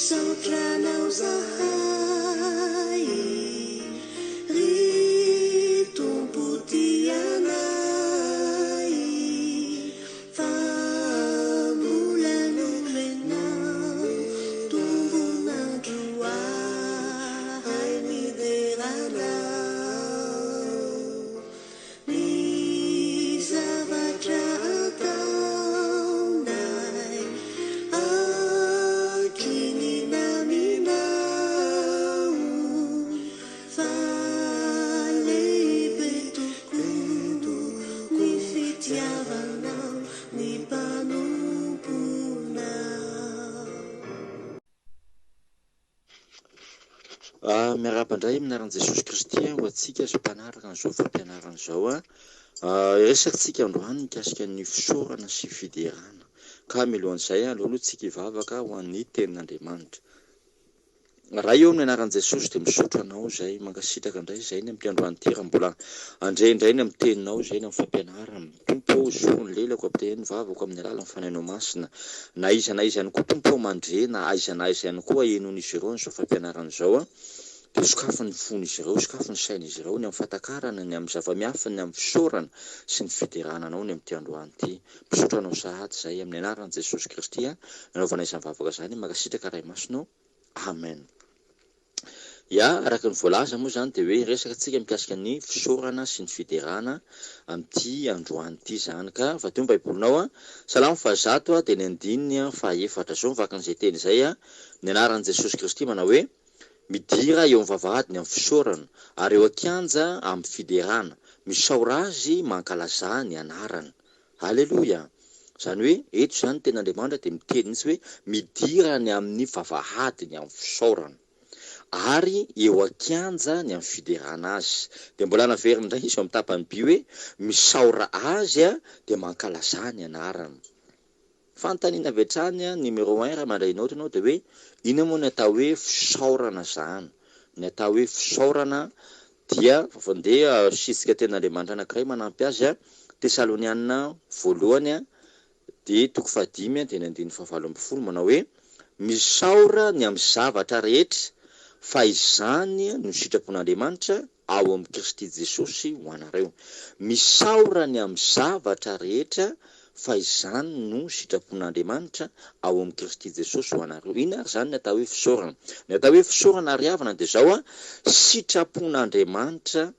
Misaotra anao zahay ry Tompo tia anay fa mbola nomenao tombon'andro ahay midera anao. Ny zavatra ataonay ankinina aminao fa lehibe tokoa ny fitiavanao ny mpanomponao. Miarahaba indray amin'ny anaran'i Jesosy Kristy ho antsika izay mpanaraka an'izao fampianarana izao. Resakintsika androany mikasika ny fisaorana sy fiderana. Ka mialohan'izay, aleo aloha tsika hivavaka ho an'ny tenin'Andriamanitra. Ray ô, amin'ny anaran'i Jesosy dia misaotra Anao izay, mankasitraka indray izay ny amin'ity androany ity raha mbola handre indray ny amin'ny teninao izay ny amin'ny fampianarana. Tompo ô, zoro ny lelako ampiteheno ny vavako amin'ny alalan'ny Fanahinao Masina. Na aiza na aiza ihany koa Tompo ô mandre na aiza na aiza ihany koa henoin'izy ireo an'izao fampianarana izao dia sokafy ny fon'izy ireo, sokafy ny sain'izy ireo ny amin'ny fahatakarana, ny amin'ny zava-miafina, ny amin'ny fisaorana sy ny fiderana Anao ny amin'ity androany ity. Misaotra Anao sahady izay amin'ny anaran'i Jesosy Kristy nanaovana izany vavaka izany. Mankasitraka Ray Masina ô. Amen. Ya, araka ny voalaza moa izany dia hoe hiresaka tsika mikasika ny fisaorana sy ny fiderana amin'ity androany ity izany. Ka vadio ny baibolinao an, Salamo fahazato dia ny andininy fahaefatra. Izao ny vakin'izay teny izay an, ny anaran'i Jesosy Kristy manao hoe, Midira eo amin'ny vavahadiny amin'ny fisaorana, ary eo an-kianja amin'ny fiderana. Misaora Azy, mankalazà ny anarany. Aleloia! Izany hoe eto izany ny tenin'Andriamanitra dia miteny mihitsy hoe midira ny amin'ny vavahadiny amin'ny fisaorana ary eo an-kianja ny amin'ny fiderana Azy. Dia mbola naveriny indray izy eo amin'ny tapany by hoe misaora Azy dia mankalazà ny anarany. Fanontaniana avy hatrany numéro un raha mandray naoty ianao dia hoe inona moa ny atao hoe fisaorana izany? Ny atao hoe fisaorana dia ndeha asiantsika tenin'Andriamanitra anankiray manampy azy Tesaloniana voalohany dia toko fahadimy dia ny andininy fahavalo ambin'ny folo manao hoe misaora ny amin'ny zavatra rehetra fa izany no sitrapon'Andriamanitra ao amin'i Kristy Jesosy ho anareo. Misaora ny amin'ny zavatra rehetra fa izany no sitrapon'Andriamanitra ao amin'i Kristy Jesosy ho anareo. Inona ary izany ny atao hoe fisaorana? Ny atao hoe fisaorana ry havana dia izao, sitrapon'Andriamanitra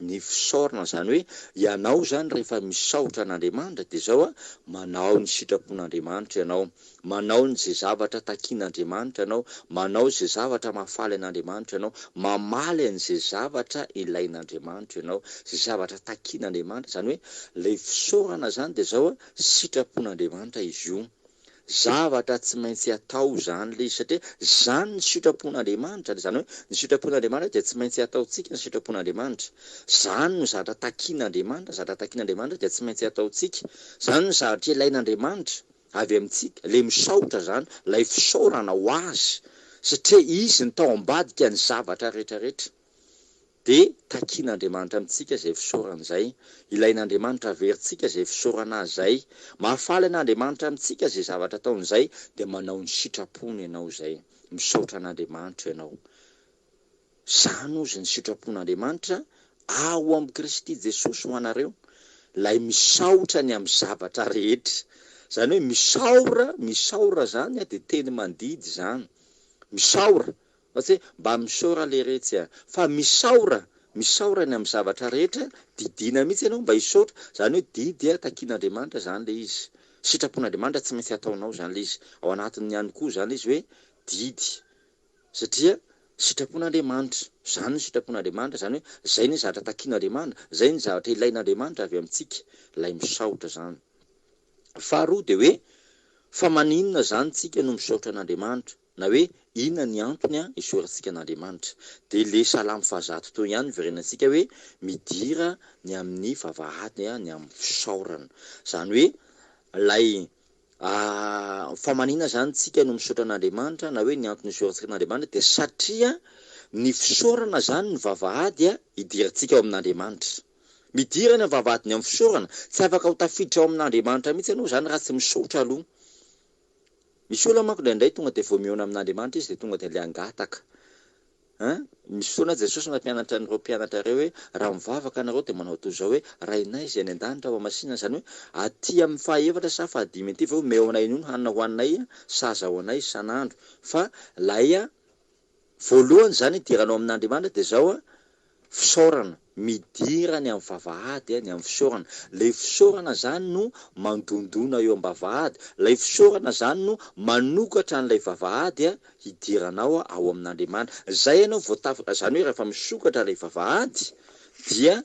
ny fisaorana, izany hoe ianao izany rehefa misaotra an'Andriamanitra dia izao, manao ny sitrapon'Andriamanitra ianao. Manao ny izay zavatra takian'Andriamanitra ianao, manao izay zavatra mahafaly an'Andriamanitra ianao, mamaly an'izay zavatra ilain'Andriamanitra ianao, izay zavatra takian'Andriamanitra, izany hoe ilay fisaorana izany dia izao, sitrapon'Andriamanitra izy io. Zavatra tsy maintsy atao izany ilay izy satria izany ny sitrapon'Andriamanitra, izany hoe ny sitrapon'Andriamanitra dia tsy maintsy ataontsika ny sitrapon'Andriamanitra. Izany no zavatra takian'Andriamanitra, ny zavatra takian'Andriamanitra dia tsy maintsy ataontsika. Izany no zavatra ilain'Andriamanitra. avy amintsika, ilay misaotra izany, ilay fisaorana ho Azy, satria Izy no tao ambadika ny zavatra rehetra rehetra, dia takian'Andriamanitra amintsika izay fisaorana izay, ilain'Andriamanitra averintsika izay fisaorana Azy izay, mahafaly an'Andriamanitra amintsika izay zavatra ataony izay, dia manao ny sitrapony ianao izay, misaotra an'Andriamanitra ianao. Izany hozy ny sitrapon'Andriamanitra ao amin'i Kristy Jesosy ho anareo, ilay misaotra ny amin'ny zavatra rehetra. Izany hoe misaora, misaora izany dia teny mandidy izany. Misaora, fa tsy hoe mba misaora leretsy a! Fa misaora, misaora ny amin'ny zavatra rehetra, didiana mihitsy ianao mba hisaotra, izany hoe didy takian'Andriamanitra izany ilay izy. Sitrapon'Andriamanitra tsy maintsy ataonao izany ilay izy. Ao anatiny ihany koa izany ilay izy hoe didy. Satria sitrapon'Andriamanitra. Izany no sitrapon'Andriamanitra, izany hoe izay ny zavatra takian'Andriamanitra, izay ny zavatra ilain'Andriamanitra avy amintsika, ilay misaotra izany. Faharoa dia hoe, fa maninona izany tsika no misaotra an'Andriamanitra? Na hoe inona ny antony isaorantsika an'Andriamanitra? Dia ilay Salamo fahazato teo ihany no iverenantsika hoe midira ny amin'ny vavahady ny amin'ny fisaorana. Izany hoe ilay Fa manina zany tsika no misaotra an'Andriamanitra na hoe ny antony isaorantsika an'Andriamanitra dia satria ny fisaorana zany ny vavahady hidirantsika ao amin'Andriamanitra. Midira ny vavahadiny amin'ny fisaorana, tsy afaka ho tafiditra ao amin'Andriamanitra mihitsy ianao zany raha tsy misaotra aloha. Misy olona manko indraindray tonga dia vao mihaona amin'Andriamanitra izy dia tonga dia ilay hangataka. Hein? Misy fotoana Jesosy nampianatra an'ireo mpianatra ireo hoe raha mivavaka ianareo dia manao toy izao hoe Rainay izay any an-danitra ho hamasinina izany hoe aty amin'ny fahaefatra sa fahadimy aty vao omeo anay an'io ny hanina hohaninay sahaza ho anay isan'andro fa ilay voalohany izany hidiranao amin'Andriamanitra dia izao Fisaorana, midira ny amin'ny vavahady ny amin'ny fisaorana. Ilay fisaorana izany no mandondona eo am-bavahady. Ilay fisaorana izany no manokatra an'ilay vavahady hidiranao ao amin'Andriamanitra. Izay ianao vao taf-, izany hoe rehefa misokatra ilay vavahady dia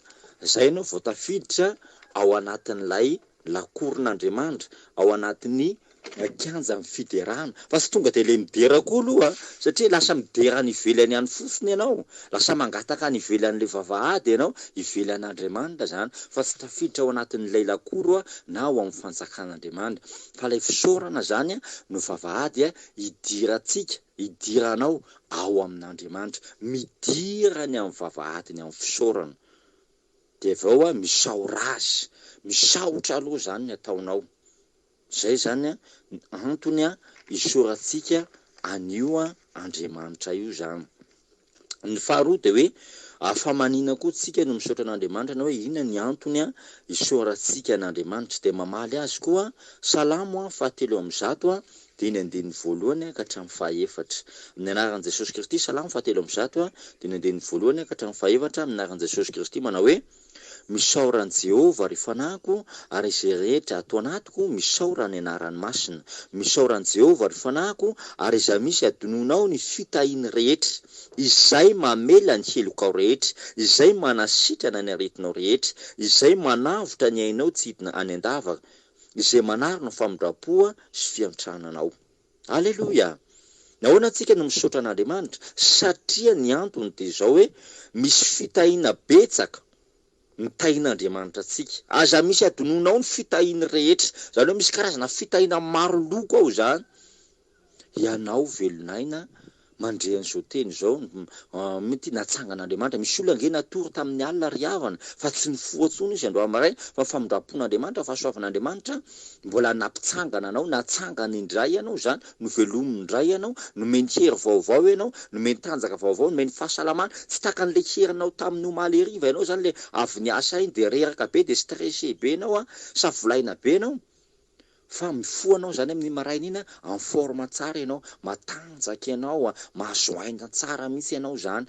izay ianao vao tafiditra ao anatin'ilay lakoron'Andriamanitra, ao anatin'ny kianjan'ny fiderana. Fa tsy tonga dia ilay midera koa aloha, satria lasa midera any ivelany any fotsiny ianao, lasa mangataka any ivelan'ilay vavahady ianao, ivelan'Andriamanitra izany, fa tsy tafiditra ao anatin'ilay lakoro na ao amin'ny fanjakan'Andriamanitra. Fa ilay fisaorana izany no vavahady hidirantsika, hidiranao ao amin'Andriamanitra. Midira ny amin'ny vavahadiny amin'ny fisaorana. Dia avy eo misaora azy. Misaotra aloha izany ny ataonao. Izay izany ny antony isaorantsika an'io Andriamanitra io izany. Ny faharoa dia hoe fa manina koa tsika no misaotra an'Andriamanitra na hoe inona ny antony isaorantsika an'Andriamanitra. Dia mamaly azy koa Salamo fahatelo amby zato dia ny andininy voalohany ka hatramin'ny fahaefatra. Amin'ny anaran'i Jesosy Kristy, Salamo fahatelo amby zato dia ny andininy voalohany ka hatramin'ny fahefatra, amin'ny anaran'i Jesosy Kristy manao hoe, Misaora an'i Jehovah, ry fanahiko, ary izay rehetra ato anatiko, misaora ny anarany masina. Misaora an'i Jehovah, ry fanahiko, ary izay misy adinoinao ny fitahiany rehetra, izay mamela ny helokao rehetra, izay manasitrana ny aretinao rehetra, izay manavotra ny ainao tsy hidina any an-davaka, izay manarona famindram-po sy fiantrana anao. Aleloia! Nahoana antsika no misaotra an'Andriamanitra? Satria ny antony dia izao hoe misy fitahiana betsaka nitahian'Andriamanitra antsika. Aza misy adinoinao ny fitahiany rehetra. Izany hoe misy karazana fitahiana maro loko ao izany. Ianao velon'aina mandre an'izao teny izao, mety natsangan'Andriamanitra. Misy olona ange natory tamin'ny alina ry havana, fa tsy nifoha intsony izy androany maraina, fa ny famindram-pon'Andriamanitra, fahasoavan'Andriamanitra mbola nampitsangana anao, natsangany indray ianao izany, novelominy indray ianao, nomeny hery vaovao ianao, nomeny tanjaka vaovao, nomeny fahasalamana, tsy takan'ilay herinao tamin'ny omaly hariva ianao izany, ilay avy niasa iny dia reraka be, dia stressé be ianao, savolaina be ianao. Fa mifoha anao izany amin'iny maraina iny en forme tsara ianao, matanjaka ianao, mahazo aina tsara mihitsy ianao izany.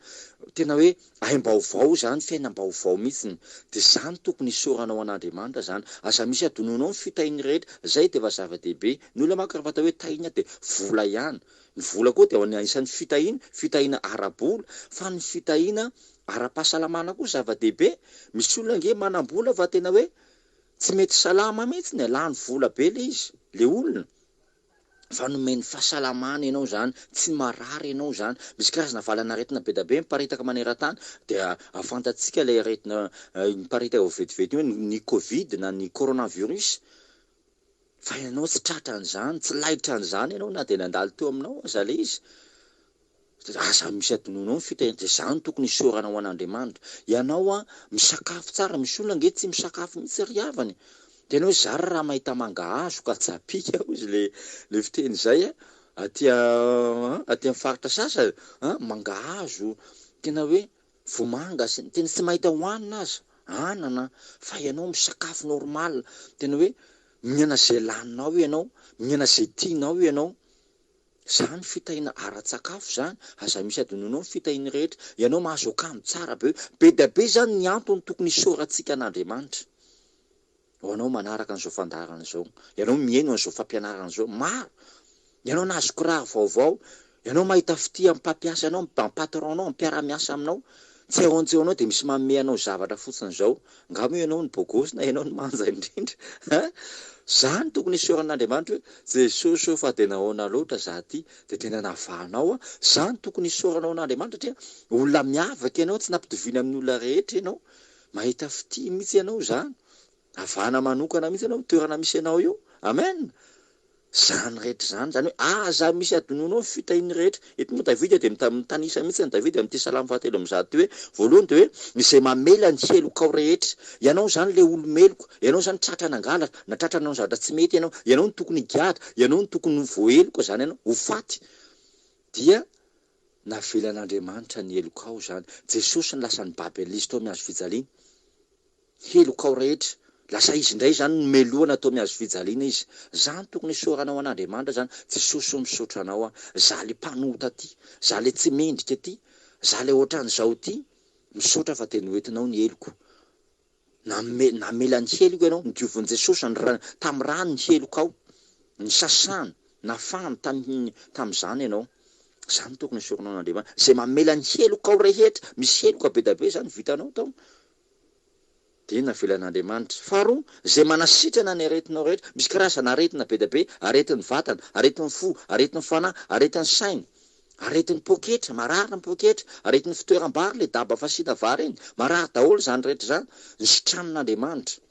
Tena hoe aim-baovao izany, fiainam-baovao mihitsy. Dia izany tokony hisaoranao an'Andriamanitra izany. Aza misy adinoinao ny fitahiany rehetra, izay dia efa zava-dehibe. Ny olona manko rehefa atao hoe tahiana dia vola ihany. Ny vola koa dia anisan'ny fitahiana, fitahiana ara-bola. Fa ny fitahiana ara-pahasalamana koa zava-dehibe. Misy olona ange manam-bola fa tena hoe Tsy mety salama mihitsy ny lany vola be le izy, le olona, fa nomeny fahasalamana ianao zany, tsy marary ianao zany, misy karazana valan'aretina be da be miparitaka maneran-tany, dia fantatsika le aretina miparitaka vao vetivety io hoe ny covid na ny coronavirus, fa ianao tsy tratran'izany, tsy laitran'izany ianao na dia nandalo teo aminao aza le izy. Aza misy adinoinao ny fitahiana, dia izany no tokony hisaorana ho an'Andriamanitra. Ianao an, misakafo tsara, misy olona ange tsy misakafo mihitsy ry havana e. Tena hoe zara raha mahita mangahazo ka tsapika hozy le le fiteny izay an, aty an, aty amin'ny faritra sasany an, mangahazo, tena hoe vomanga sy ny, tena tsy mahita hohanina aza, anana, fa ianao misakafo normal, tena hoe mihinana izay laninao ianao, mihinana izay tianao ianao. Zany fitahiana ara-tsakafo zany, aza misy adinoinao ny fitahiany rehetra, ianao mahazo akanjo tsara be, be dia be zany ny antony tokony hisaorantsika an'Andriamanitra. Ho anao manaraka an'izao fandaharana izao, ianao mihaino an'izao fampianarana izao, maro, ianao nahazo kiraro vaovao, ianao mahita fitia amin'ny mpampiasa anao, amin'ny patron nao, amin'ny mpiara-miasa aminao, tsy eo antsy eo anao dia misy manome anao zavatra fotsiny izao, Nga moa ianao no bogosy na ianao no manja indrindra hein? Zany tokony hisaorana an'Andriamanitra hoe Jesosy ô fa dia nahoana loatra za ty dia tena navahanao aho, zany tokony hisaoranao an'Andriamanitra satria olona miavaka ianao tsy nampitoviana amin'ny olona rehetra ianao, mahita fitia mihitsy ianao zany, navahana manokana mihitsy ianao ny toerana misy anao io, amen! Izany rehetra izany, izany hoe aza misy adinoinao ny fitahiany rehetra. Eto moa Davida dia mitanisa mihitsy an'i Davida amin'ity Salamo fahatelo amby zato ity hoe, voalohany dia hoe, izay mamela ny helokao rehetra. Ianao izany ilay olo-meloka, ianao izany tratra nangalatra, na tratra nanao zavatra tsy mety ianao, ianao no tokony higadra, ianao no tokony ho voaheloka izany ianao, ho faty. Dia navelan'Andriamanitra ny helokao izany. Jesosy no lasa nibaby an'ilay izy teo amin'ny hazo fijaliana. Helokao rehetra. Lasa izy indray izany no melohana teo amin'ny hazo fijaliana izy. Zany tokony hisaoranao an'Andriamanitra zany. Jesosy ô misaotra anao aho. Za le mpanota ty. Za le tsy mendrika ty. Za le ohatran'izao ty. Misaotra fa dia noentinao ny heloko. Name, namela ny heloko ianao. Nodiovin'i Jesosy ny ra, tamin'ny rany ny helokao. Nisasany, nafahany tamin'ny, tamin'izany ianao. Zany tokony hisaoranao an'Andriamanitra. Izay mamela ny helokao rehetra. Misy heloka be dia be zany vitanao tao. Dia navelan'Andriamanitra. Faharoa, izay manasitrana ny aretinao rehetra. Misy karazana aretina be dia be, aretin'ny vatana, aretin'ny fo, aretin'ny fanahy, aretin'ny saina, aretin'ny poketra, marary ny poketra, aretin'ny fitoeram-bary, ilay daba fasiana vary iny, marary daholo izany rehetra izany. Nositranin'Andriamanitra.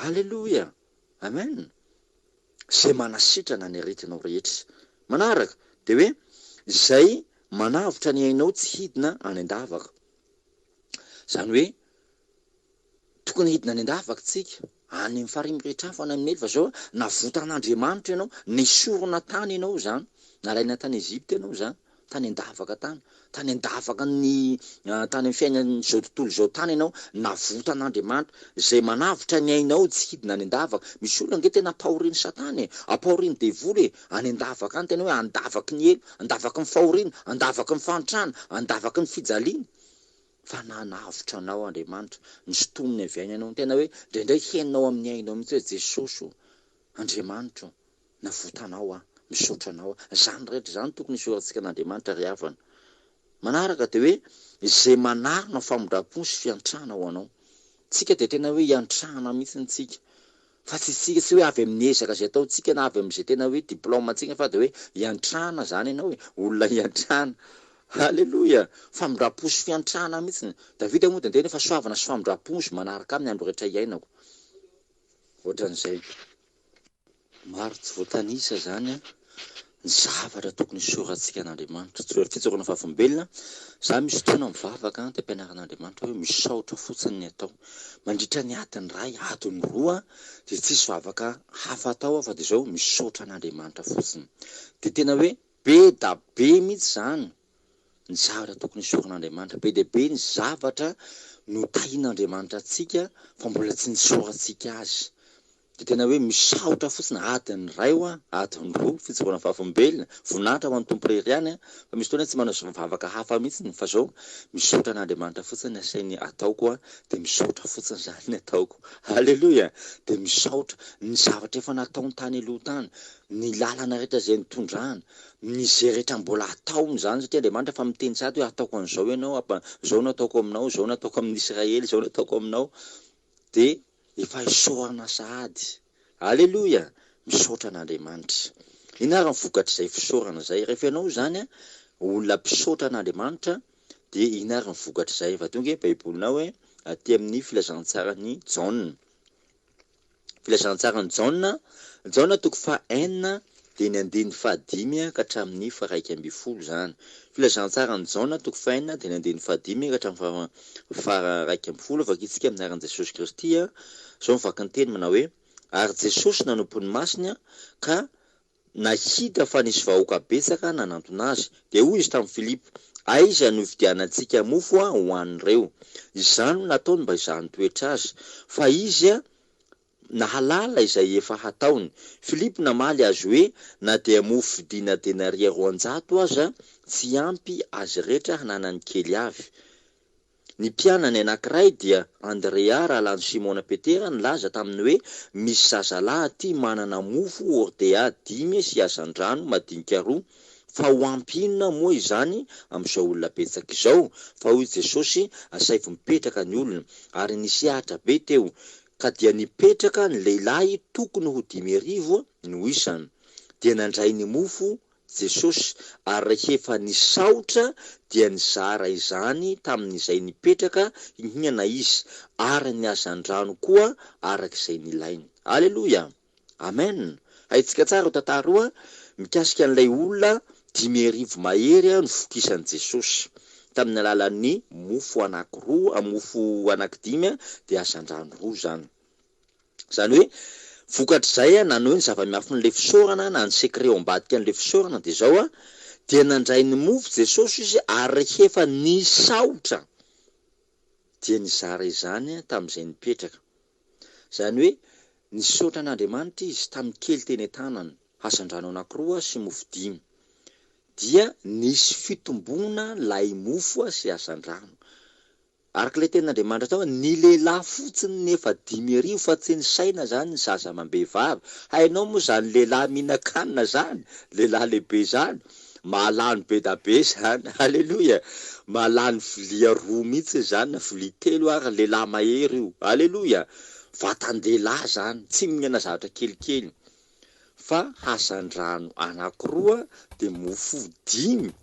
Aleloia! Amen! Izay manasitrana ny aretinao rehetra. Manaraka, dia hoe, izay manavotra ny ainao tsy hidina any an-davaka. Izany hoe tokony hidina any an-davaka tsika, any amin'ny farihy mirehitra afo, any amin'ny helo, fa izao navotan'Andriamanitra ianao, nesorina tany ianao izany, nalaina tany Egypta ianao izany, tany an-davaka tany, tany an-davaka ny tany amin'ny fiainan'izao tontolo izao tany ianao, navotan'Andriamanitra, izay manavotra ny ainao tsy hidina any an-davaka. Misy olona ange tena ampahorian'i Satana e, ampahorian'ny devoly e, any an-davaka any, tena hoe an-davaky ny helo, an-davaky ny fahoriana, an-davaky ny fahantrana, an-davaky ny fijaliana. Fa nanavotra anao Andriamanitra, nisintominy avy any ianao, tena hoe indraindray henonao amin'ny ainao mihitsy hoe Jesosy o, Andriamanitra o, navotanao aho, misaotra anao aho. Izany rehetra izany tokony hisaorantsika an'Andriamanitra ry havana. Manaraka dia hoe izay manarona famindram-po sy fiantrana ho anao. Tsika dia tena hoe iantrana mihitsy tsika. Fa tsy isika, tsy hoe avy amin'ny ezaka izay ataontsika na avy amin'izay tena hoe diplôme-ntsika fa dia hoe iantrana izany ianao e, olona iantrana. Aleloia! Famindram-po sy fiantrana mihitsy. Davida moa dia niteny hoe fahasoavana sy famindram-po izy manaraka ahy amin'ny andro rehetra iainako. Ohatran'izay. Maro tsy voatanisa izany ny zavatra tokony hisorantsika an'Andriamanitra. Tsy hoe fitsaohana vavolombelona, za misy fotoana mivavaka dia ampianarin'Andriamanitra hoe misaotra fotsiny ny atao. Mandritra ny adiny iray, adiny roa dia tsisy vavaka hafa atao fa dia izao misaotra an'Andriamanitra fotsiny. Dia tena hoe be da be mihitsy izany ny zavatra tokony hisoran'Andriamanitra. Be dia be ny zavatra notahian'Andriamanitra antsika fa mbola tsy nisorantsika azy. Dia tena hoe misaotra fotsiny, adiny iray hoa, adiny roa, fijoroana vavolombelona, voninahitra ho an'ny Tompo irery ihany an, fa misy fotoana hoe tsy manao vavaka hafa mihitsy fa zao misaotra an'Andriamanitra fotsiny ny asainy ataoko an, dia misaotra fotsiny zany ny ataoko. Aleloia! Dia misaotra ny zavatra efa nataony tany aloha tany, ny lalana rehetra izay nitondrany, ny izay rehetra mbola hataony izany satria Andriamanitra efa miteny sahady hoe hataoko an'izao ianao, izao no ataoko aminao, izao no ataoko amin'i Israely, izao no ataoko aminao, dia Efa isaorana sahady. Aleloia! Misaotra an'Andriamanitra. Inona ary ny vokatr'izay fisaorana izay? Rehefa ianao izany olona mpisaotra an'Andriamanitra dia inona ary ny vokatr'izay? Efa tonga e Baibolinao hoe aty amin'ny filazantsaran'i Jaona. Filazantsaran'i Jaona, Jaona toko faha enina dia ny andininy fahadimy ka hatramin'ny faha-iraika ambin'ny folo izany. Filazantsaran'i Jaona toko faha-enina dia ny andininy fahadimy ka hatramin'ny faha-iraika ambin'ny folo, vakintsika amin'ny anaran'i Jesosy Kristy. Izao ny vakin-teny manao hoe, Ary Jesosy nanompo ny masiny ka nahita fa nisy vahoaka betsaka nanantona azy. Dia hoy izy tamin'i Filipo, Aiza no hividianantsika mofo ho an'ireo? Izany no nataony mba hizahany toetra azy, fa izy nahalala izay efa hataony. Filipo namaly azy hoe, Na dia mofo vidiana denaria 200 aza, tsy ampy azy rehetra hananany kely avy. Ny mpianany anankiray, dia Andrea, rahalahin'i Simona Petera, nilaza taminy hoe, Misy zazalahy aty manana mofo hordea dimy sy hazandrano madinika roa, fa ho ampy inona moa izany amin'izao olona betsaka izao? Fa hoy Jesosy, Asaivo mipetraka ny olona. Ary nisy ahitra be teo. Ka dia nipetraka ny lehilahy tokony ho 5000 no isany. Dia nandray ny mofo Jesosy, ary rehefa nisaotra dia nizara izany tamin'izay nipetraka hihinana Izy, ary ny hazandrano koa araka izay nilainy. Aleloia! Amen! Haintsika tsara io tantara io mikasika an'ilay olona 5000 mahery novokisan'i Jesosy tamin'ny alalan'ny mofo anankiroa, mofo anankidimy dia hazandrano roa izany. Izany hoe vokatr'izay na ny hoe ny zava-miafin'ilay fisaorana na ny secret ao ambadika an'ilay fisaorana dia izao, dia nandray ny mofo Jesosy izy ary rehefa nisaotra dia nizara izany tamin'izay nipetraka. Izany hoe nisaotra an'Andriamanitra izy tamin'ny kely teny an-tanany, hazandrano anankiroa sy mofo dimy. Dia nisy fitomboana ilay mofo sy hazandrano. Araka ilay tenin'Andriamanitra tao, ny lehilahy fotsiny ny efa 5000 fa tsy nisaina zany ny zaza amam-behivavy. Hainao moa zany lehilahy mihinan-kanina zany, lehilahy lehibe zany, mahalany be da be zany, aleloia, mahalany vilia roa mihitsy zany na vilia telo ary, lehilahy mahery io, aleloia, vatan-dehilahy zany, tsy mihinana zavatra kelikely, fa hazandrano anankiroa dia mofo dimy,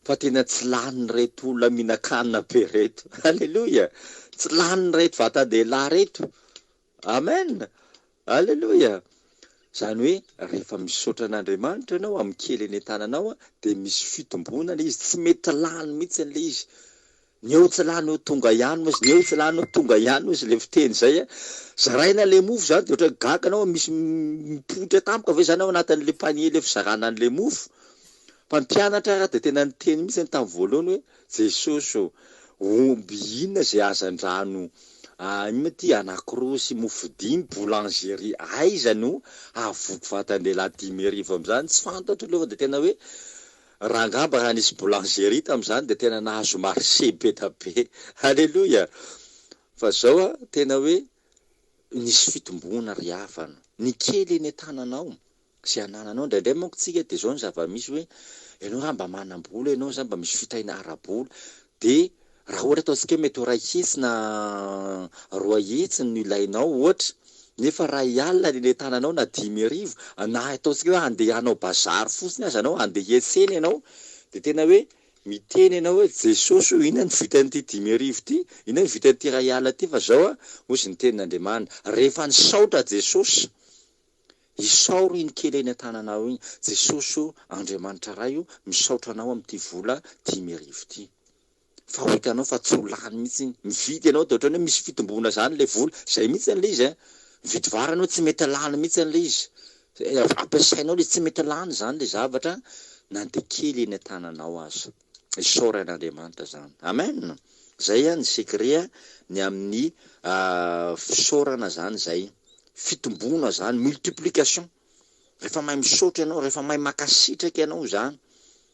fa tena tsy lanin'ireto olona mihinan-kanina be ireto, aleloia, tsy lanin'ireto vatan-dehilahy ireto, amen, aleloia. Izany hoe rehefa misaotra an'Andriamanitra ianao amin'ny kely eny an-tananao dia misy fitomboana ilay izy, tsy mety lany mihitsy ilay izy. Ny eo tsy lany eo tonga ihany hozy, ny eo tsy lany eo tonga ihany hozy ilay fiteny izay a. Zaraina ilay mofo izany dia ohatran'ny gaga anao misy mipoitra tampoka ve izany ao anatin'ilay panier ilay fizarana an'ilay mofo. Fa ny mpianatra ary dia tena niteny mihitsy tamin'ny voalohany hoe Jesosy ô, omby inona izay hazandrano inona moa ity anankiroa sy mofo dimy, boulangerie aiza no hahavoky vatan-dehilahy 5000 amin'izany? Tsy fantatro aloha fa dia tena hoe Raha angamba raha nisy boulangerie tamin'izany dia tena nahazo marché be da be. Alléluia! Fa zao a, tena hoe nisy fitomboana ry havana. Ny kely eny an-tananao, izay anananao, indraindray manko tsika dia zao ny zava-misy hoe, ianao raha mba manam-bola ianao zany, mba misy fitahiana ara-bola, dia raha ohatra ataontsika hoe mety ho 100 na 200 no ilainao ohatra, nefa 1000 ny eny an-tananao na 5000, na ataontsika hoe handeha hanao bazary fotsiny aza ianao, handeha hiantsena ianao, dia tena hoe miteny ianao hoe Jesosy o, inona no vitan'ity 5000 ity, inona no vitan'ity 1000 ity, fa zao an, hozy ny tenin'Andriamanitra, rehefa nisaotra Jesosy, Isaoro iny kely eny an-tananao iny. Jesosy o, Andriamanitra Ray o, misaotra Anao amin'ity vola 5000 ity. Fa ho hitanao fa tsy ho lany mihitsy iny. Mividy ianao dia ohatran'ny hoe misy fitomboana izany ilay vola. Izay mihitsy ilay izy an. Mividy vary ianao tsy mety lany mihitsy ilay izy. Ampiasainao ilay izy, tsy mety lany izany ilay zavatra na dia kely eny an-tananao aza. Isaory an'Andriamanitra izany. Amen. Izay ny secret ny amin'ny fisaorana izany izay. Fitomboana izany, multiplication. Rehefa mahay misaotra ianao, rehefa mahay mankasitraka ianao izany.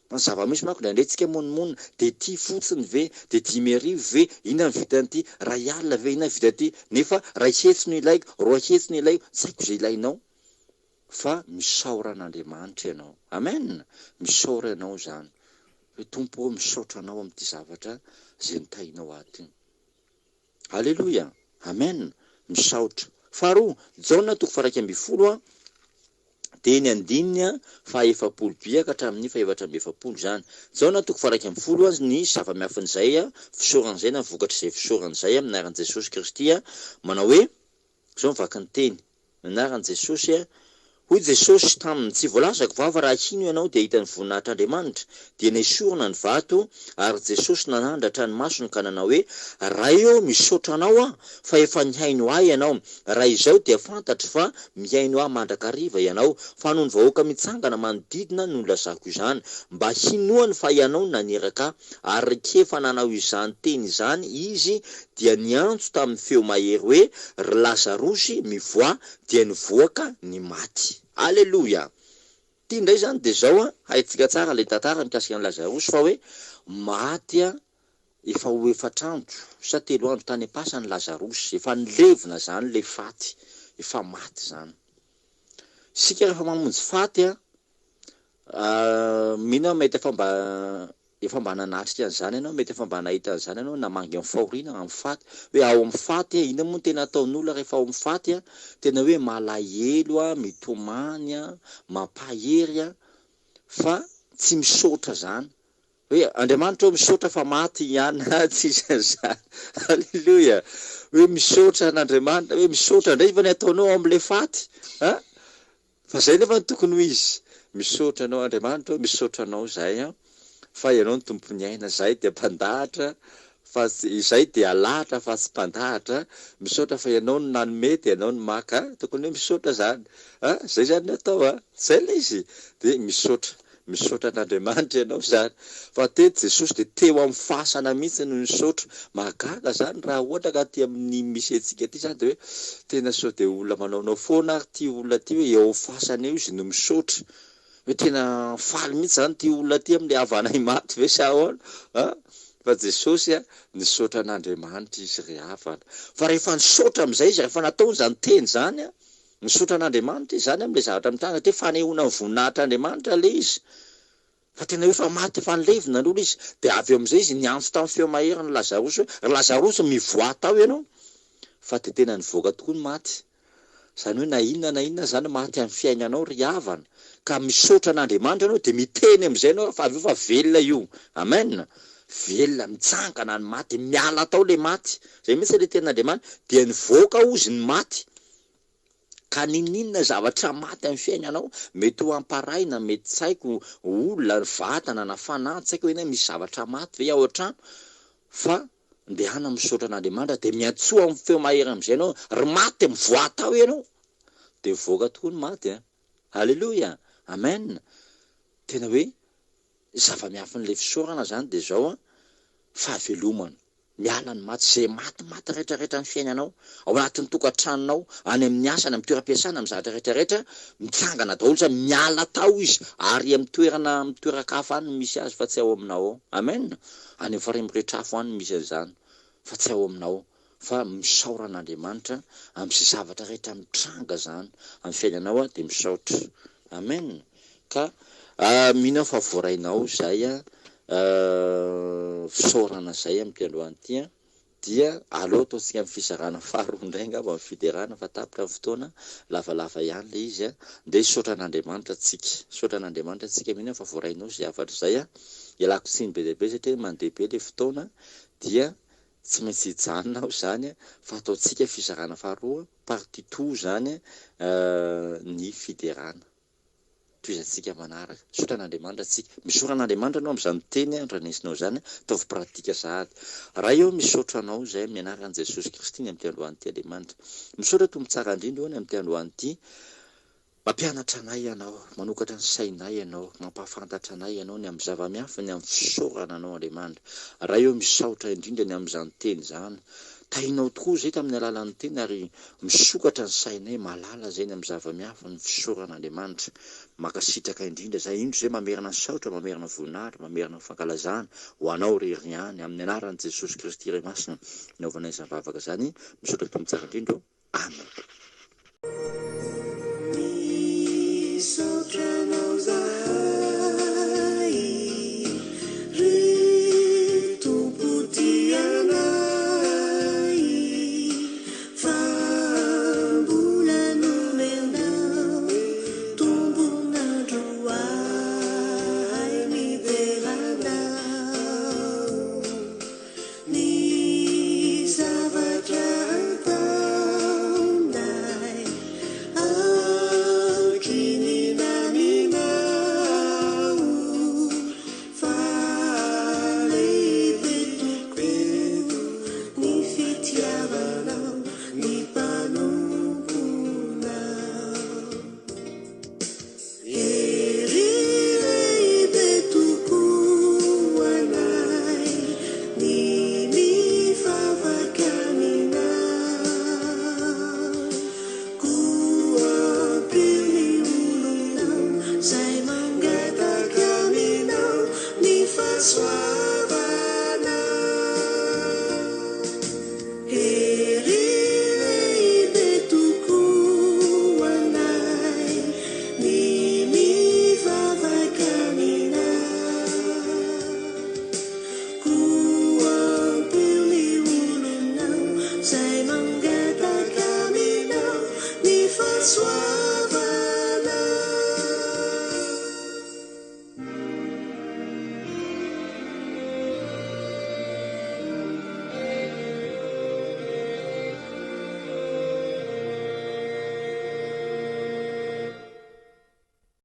Fa ny zava-misy manko indraindray tsika monomonona, dia ity fotsiny ve, dia 5000 ve, inona no vitan'ity, 1000 ve, inona no vitan'ity, nefa 100 no ilaiko, 200 no ilaiko, tsy haiko izay ilainao. Fa misaora an'Andriamanitra ianao. Amen! Misaora ianao izany. Hoe Tompo ô, misaotra anao amin'ity zavatra izay nitahianao ahy ity. Aleloia! Amen! Misaotra. Faharoa, Jaona toko faha 11 a, dia ny andininy faha 40 by ka hatramin'ny faha 44 izany. Jaona toko faha 11 a, ny zava-miafin'izay fisaorana izay na vokatr'izay fisaorana izay amin'ny anaran'i Jesosy Kristy manao hoe, Izao ny vaky ny teny. Ny anaran'i Jesosy a. Hoy Jesosy taminy, Tsy voalazako va fa raha hino ianao dia hahita ny voninahitr'Andriamanitra? Dia nesorina ny vato, ary Jesosy nanandratra ny masony ka nanao hoe, Ray ô, misaotra Anao aho, fa efa nihaino Ahy Ianao. Raha izao dia fantatro fa mihaino Ahy mandrakariva Ianao, fa noho ny vahoaka mitsangana manodidina no nilazako izany, mba hinoany fa Ianao no naniraka Ahy. Ary rehefa nanao izany teny izany Izy dia niantso tamin'ny feo mahery hoe, Ry Lazarosy, mivoaha! Dia nivoaka ny maty. Aleloia! Ity indray izany dia izao an, haintsika tsara ilay tantara mikasika an'i Lazarosy fa hoe maty efa ho efatra andro sa telo andro tany am-pasana i Lazarosy, efa nilevina izany ilay faty, efa maty izany. Isika rehefa mamonjy faty an, mino aho mety efa mba Efa mba nanatrika an'izany ianao, mety efa mba nahita an'izany ianao, namangy amin'ny fahoriana, amin'ny faty. Hoe ao amin'ny faty, inona moa no tena ataon'olona rehefa ao amin'ny faty? Tena hoe malahelo, mitomany, mampahery, fa tsy misaotra izany. Hoe Andriamanitra ô misaotra fa maty i Anna, tsisy an'izany. Aleloia! Hoe misaotra an'Andriamanitra, hoe misaotra indray va ny ataonao ao amin'ilay faty? An? Fa zay nefa no tokony ho izy. Misaotra anao Andriamanitra ô, misaotra anao zahay an, fa ianao no tompon'ny aina, zahay dia mpandahatra fa tsy, izay dia alahatra fa tsy mpandahatra, misaotra fa ianao no nanome dia ianao no maka, tokony hoe misaotra zany an, zay zany no atao an, zay ilay izy, dia misaotra. Misaotra an'Andriamanitra ianao izany. Fa teto Jesosy dia teo amin'ny fasana mihitsy no nisaotra. Mahagaga izany raha ohatra ka aty amin'ny misy antsika aty izany dia hoe tena sao dia olona manaonao foana ary ity olona ity hoe eo amin'ny fasana eo izy no misaotra. Hoe tena faly mihitsy izany ity olona ity amin'ilay havanay maty ve sa ahoana? An? Fa Jesosy nisaotra an'Andriamanitra izy ry havana. Fa rehefa nisaotra amin'izay izy, rehefa nataony izany teny izany an, Misaotra an'Andriamanitra izy izany amin'ilay zavatra mitranga satria fanehoana ny voninahitr'Andriamanitra ilay izy. Fa tena hoe efa maty efa nilevina aloha ilay izy. Dia avy eo amin'izay izy niantso tamin'ny feo mahery an'i Lazarosy hoe, Ry Lazarosy, mivoaha tao ianao. Fa dia tena nivoaka tokoa ny maty. Izany hoe na inona na inona izany maty amin'ny fiainanao ry havana, ka misaotra an'Andriamanitra ianao dia miteny amin'izay ianao fa avy eo fa velona io. Amen. Velona, mitsangana ny maty, miala tao ilay maty. Izay mihitsy ilay tenin'Andriamanitra. Dia nivoaka hozy ny maty. Ka n'inon'inona zavatra maty amin'ny fiainanao, mety ho amparaina, mety tsy haiko, olona, vatana na fanahy, tsy haiko hoe misy zavatra maty ve ao an-trano, fa ndehana misaotra an'Andriamanitra dia miantsoa amin'ny feo mahery amin'izay ianao, ry maty mivoaha tao ianao, dia mivoaka tokoa ny maty an! Aleloia! Amen! Tena hoe zava-miafin'ilay fisaorana izany dia izao an, fahavelomana. Miala ny maty, izay maty maty rehetra rehetra amin'ny fiainanao, ao anatin'ny tokantranonao, any amin'ny asa, any amin'ny toeram-piasana, amin'ny zavatra rehetra rehetra, mitsangana daholo izany, miala tao izy, ary amin'ny toerana, amin'ny toeran-kafa any no misy azy fa tsy ao aminao ao. Amen! Any amin'ny farihy miretrafo any no misy an'izany fa tsy ao aminao. Fa misaora an'Andriamanitra amin'izay zavatra rehetra mitranga izany amin'ny fiainanao dia misaotra. Amen! Ka mino aho fa voarainao izay fisaorana izay amin'ity androany ity an, dia aleo ataontsika amin'ny fizarana faharoa indray angamba ny fiderana fa tapitra ny fotoana, lavalava ihany ilay izy an, ndeha hisaotra an'Andriamanitra tsika, hisaotra an'Andriamanitra tsika, mino aho fa voarainao izay hafatra izay an, ialako tsiny be dia be satria mandeha be ilay fotoana dia tsy maintsy hijanona aho izany fa ataontsika fizarana faharoa, partie two izany ny fiderana. Tohizantsika manaraka. Misaotra an'Andriamanitra tsika. Misaora an'Andriamanitra anao amin'izany teny andrenesinao izany. Ataovy pratika sahady. Ray ô misaotra anao izay amin'ny anaran'i Jesosy Kristy ny amin'ity androany ity Andriamanitra. Misaotra Tompo tsara indrindra ô ny amin'ity androany ity. Mampianatra anay Ianao, manokatra ny sainay Ianao, mampahafantatra anay Ianao ny amin'ny zava-miafina, ny amin'ny fisaorana Anao Andriamanitra. Ray ô misaotra indrindra ny amin'izany teny izany. Tahinao tokoa izay tamin'ny alalan'ny teny ary misokatra ny sainay mahalala izay ny amin'ny zava-miafina ny fisaorana Andriamanitra. Mankasitraka indrindra izay. Indro izay mamerina ny saotra, mamerina ny voninahitra, mamerina ny fankalazana ho Anao irery ihany. Amin'ny anaran'i Jesosy Kristy Ray Masina naovanay izany vavaka izany. Misaotra Tompo tsara indrindra ô. Amen. Misaotra anao zahay ry Tompo tia anay fa mbola nomenao tombon'andro ahay midera anao. Ny zavatra ataonay ankinina aminao fa lehibe tokoa ny fitiavanao ny mpanomponao. Hery lehibe tokoa anay ny mivavaka aminao. Koa ampio ny olonao izay mangataka aminao ny fahasoavanao.